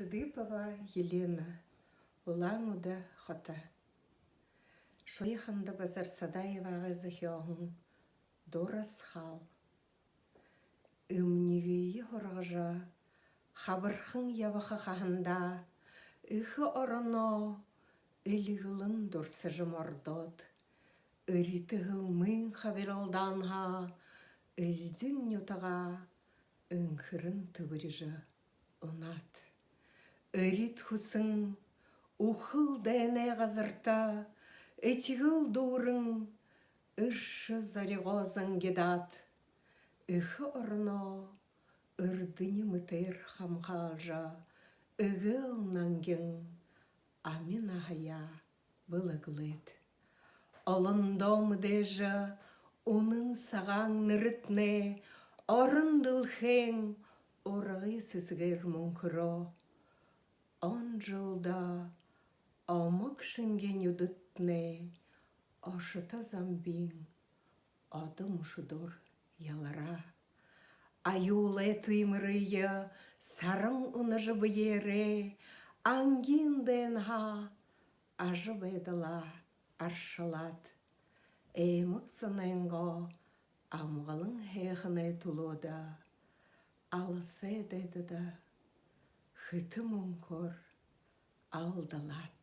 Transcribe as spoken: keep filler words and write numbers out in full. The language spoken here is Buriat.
Цыдыпова Елена, Улаан-Үдэ хото. Шуяханда Базар Садаевагай зохёоһон «Дурасхаал». Эмнигые һургажа, хабархан ябаха хаһандаа, эхэ ороноо эльгэлэн дурсажа мордоод, эритэ һэлмын хабиралдаанһаа элдин нютагаа энхэрэн тэбэрижэ унаад. Эрид хүсэн үхэл дайнай газарта этигэл дүүрэн эршэ зоригоо зангидаад, эхэ ороноо эрдэни мэтээр хамхаалжа, эгээл нангин ами наһаяа бэлэглээд. Олондоо мэдээжэ үнэн сагаан нэрэтнай орон дэлхэйн ургы сэсэгээр мүнхэрөө. Он жэлдэ омог шэнги нюдэтнай ошото замбиин одо мүшэдөөр ялараа. Аюулай түймэрые саран унажа бэеэрээ, ангиин дайнһаа ажабайдалаа аршалаад, аймаг зонойнгоо амгалан һайханай түлөөдэ аласай дайдада хэтэ мүнхөөр алдалаад.